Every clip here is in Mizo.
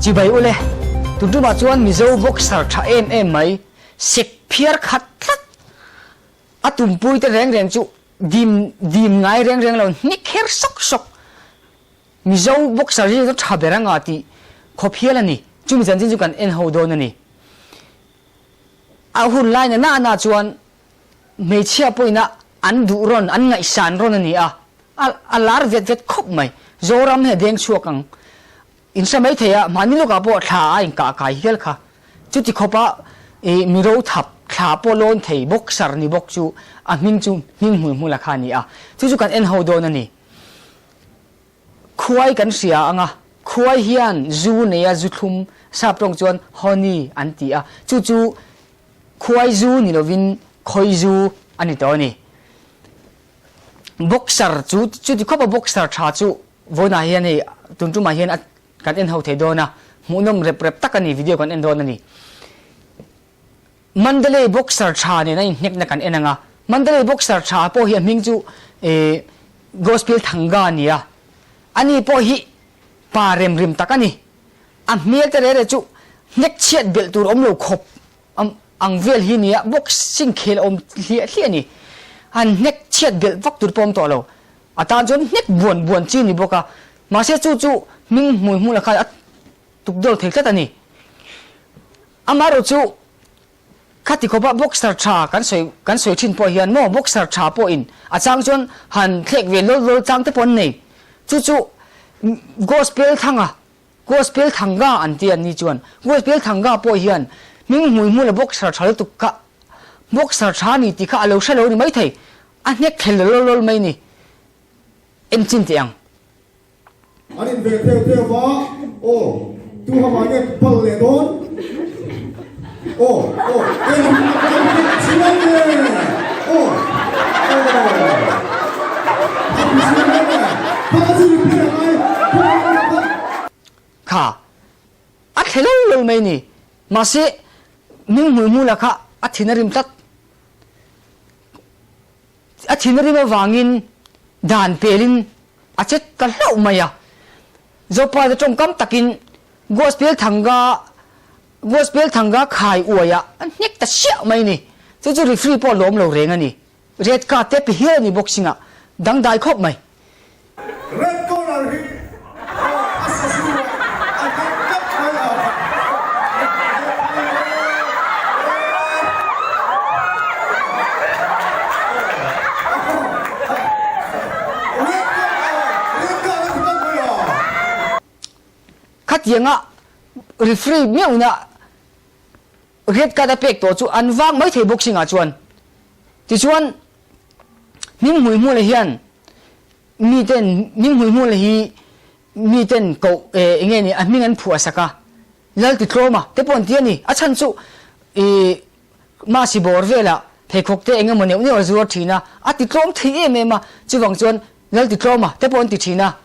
Chibai ule, tun tumah chuan Mizo boxer tha em em mai, sek phiar khat tlat a tumpui te reng reng chu dim dim ngai reng reng lo hnek her sawk sawk. Mizo boxer hi chu tha ber anga tih khawp hial a ni. Chumi chanchin chu kan en ho dawn a ni. A hun lai na na na chuan hmeichhia pawhin a an duh rawn, an ngaihsan rawn a ni a, a lar vet vet khawp mai. Zoram hi a deng chhuak ang. In hre mai thei a, mahni lawkah pawh thla a inkah kai hial kha. Chuti khawpa i mi ro thap thla pawh lawn thei boxer ni bawk chu a hming chu hming hmul hmul a kha a ni a. Chu chu kan en ho dawn a ni. Khuai kan hria ang a, khuai hian zu nei a zu thlum, sap tawng chuan honey an ti a, chu chu khuai zu ni lovin khawi zu a ni tawh a ni. Boxer chu chuti khawpa boxer tha chu vawiinah hian hei tun tumah hian a kan en ho thei dawn a, hmuhnawm rep rep tak a ni video kan en dawn a ni. Mandalay boxer tha nen a inhnekna kan en ang a, Mandalay boxer tha pawh hi a hming chu Gospel Thanga a ni a, ani pawh hi pa rem rim tak a ni. A hmel te rere chu hnek chhiat belh tur awm lo khawp ang vel hi nia, boxing khel awm hliah hliah a ni. Han hnek chhiat belh vak tur pawh awm tawh lo. A tan chuan hnek buan buan chi a ni bawk a, mahse chu chu hming hmui hmul a khan a tukdawl thei tlat a ni. Amaherawh chu khati khawpa boxer tha kan sawi kan sawi thin pawh hian maw boxer tha pawhin a chang chuan han thlek ve lawl lawl chang te pawh an nei. Chu chu Gospel Thanga, Gospel Thanga an ti an ni chuan Gospel Thanga pawh hian hming hmui hmul a boxer tha lutuk kha boxer tha a ni tih kha a lo hre lo ni maithei a hnek thlel lawl lawl mai ni enchin teh ang. An in ve theu theu va, aw, tu ha mah nge bal leh dawn? Aw, aw, en en en chiang e, aw, aw, a ti chiang em e, kha ka chu replay a ngai, kha kha kha. Kha, a thle lo lo mai ni, mahse hming hmui hmula kha a thin a rim tlat. A thin a rim avangin dan pelin a che ta hlauh mai a. Zopa te tawngkam takin Gospel Thanga Gospel Thanga khai uaiah a hnek ta siah mai a ni. Chu chu referee pawh a lawm lo reng a ni. Red card te pe hial a ni boxing ah dangdai khawp mai. Red corner hi a sazu a dang tlat mai a. Red corner red card a ti tlat mai a. Khatianga referee meuhna red card a pek tawh chu an vang mai thei boxing ah chuan. Tichuan Hming hmuihmula hian miten hming hmuihmula hi miten koh eh enge ni a hming an phuah sak a, Lal ti tlawm a te pawh an ti a ni. A chhan chu ih Masi bawr velah pheikhawk te eng emaw neuh neuh a zuar thin a, a ti tlawm thei em em a, chuvang chuan Lal ti tlawm a te pawh an ti thin a.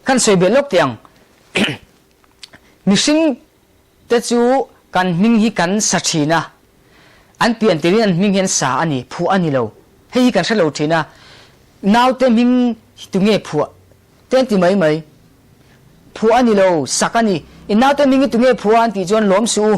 Kan sawi belh lawk teh ang. Mihring te chu kan hming hi kan sa thin a, an pian tirin an hming hi an sa a ni, phuah a ni lo. Hei hi kan hre lo thin a, naute hming hi tunge phuah te an ti mai mai. Phuah a ni lo, sak a ni. I naute hming hi tunge phuah an tih chuan lawm suh u.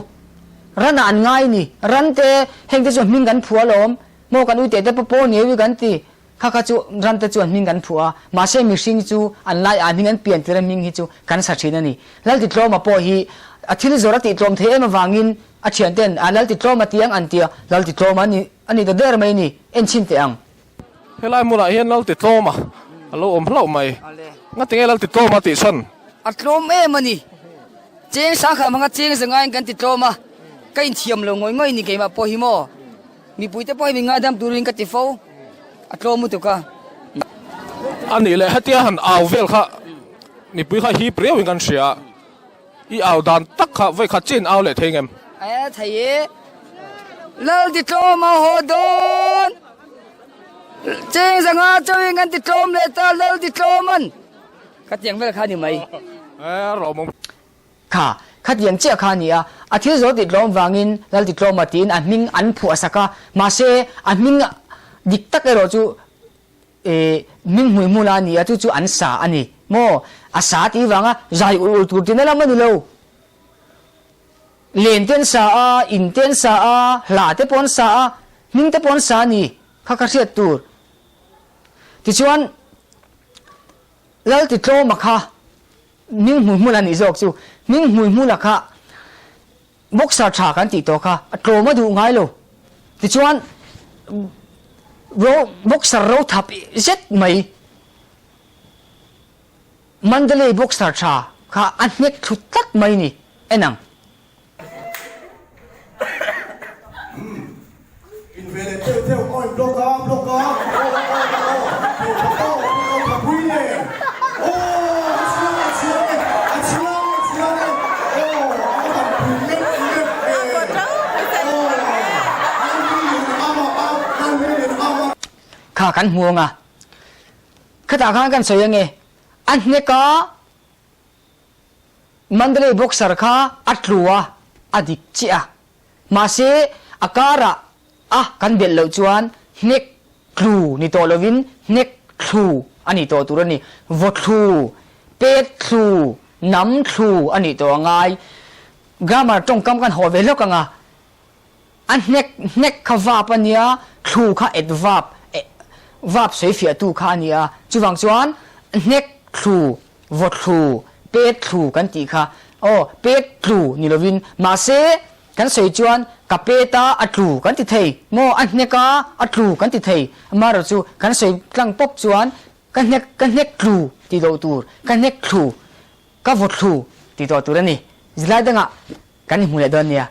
Ran ah an ngai a ni. Ran te, heng te chu hming kan phuah alawm. Maw kan ui teh te pawh pawh niau hi kan ti. Kha kha chu ram te chuan hming kan phuah a, mahse mihring chu an lai ah hming an pian tir a hming hi chu kan sa thin a ni. Laltitlawma pawh hi a thil zawrh a tihtlawm thei em avangin a thian ten a Laltitlawma ti ang an tia, Laltitlawma a ni a ni ta der mai a ni, en chhin teh ang. Helai hmunah hian Laltitlawma a lo awm hlauh mai. Ngatinge Laltitlawma tih chhan? A tlawm em a ni. Cheng sangkhat hmanga cheng zangaiin kan titlawm a, ka inthiam lo ngawih ngawih ni keimah pawh hi maw. Mipuite pawh hi min ngaidam turin ka ti fo, a tlawm lutuk a. A nih leh hetia han au vel kha mipui kha hip riauin kan hria, i au dan tak kha vawi khat chiah in au leh thei ngem? E thei e, Lal ti tlawm a haw dawn, cheng zanga chauhin kan ti tlawm leh ta, Lal ti tlawm an ka tiang vel kha a ni mai. E rawmawm. Kha, khatiang chiah kha a ni a, a thil zawh tih tlawm vangin Lal Titlawma tiin a hming an phuah sak a, mahse a hming dik tak erawh chu eh hming hmui hmula a ni a, chu chu an sa a ni maw? A sa tih vanga zai ulh ulh tur tihna lam a ni lo. Len te an sa a, in te an sa a, hla te pawh an sa a, hming te pawh an sa a ni kha ka hriat tur. Tichuan Laltitlawma kha hming hmuihmul a nih zawk chu, hming hmuihmula kha Boxer tha kan tih tawh kha a tlawm a duh ngai lo. Tichuan ro boxer ro thap zet mai Mandalay boxer tha kha a hnek thlu tlat mai ni en ang. In ve leh theuh theuh aw in block a block a aw aw aw aw aw aw tha pui le aw a chhiang a chhiang e a chhiang a chhiang e aw a van pui lek lek e aw Lalhmingin amah a Lalhmingin amah. Kha kan hmu ang a, khatah khan kan sawi ange a hnek a. Mandalay boxer kha a tlu a, a dik chiah a. Mahse, a karah a kan belh loh chuan hnek tlu ni tawh lovin hnek thlu a ni tawh tur a ni. Vaw thlu, pet thlu, nam thlu a nih tawh a ngai. Grammar tawngkam kan hawh ve hlawk ang a, a hnek hnek kha vap a nia, thlu kha adverb, verb sawifiahtu kha a ni a. Chuvang chuan hnek thlu Vaw thlu, pet thlu kan tih kha aw, pet tlu ni lovin, mahse kan sawi chuan ka pet a, a tlu kan ti thei maw, a hnek a, a tlu kan ti thei, amaherawh chu kan sawi tlang pawp chuan ka hnek, ka hnek tlu tih loh tur, ka hnek thlu, ka vaw thlu tih tawh tur a ni. Zilai dangah kan inhmu leh dawn nia.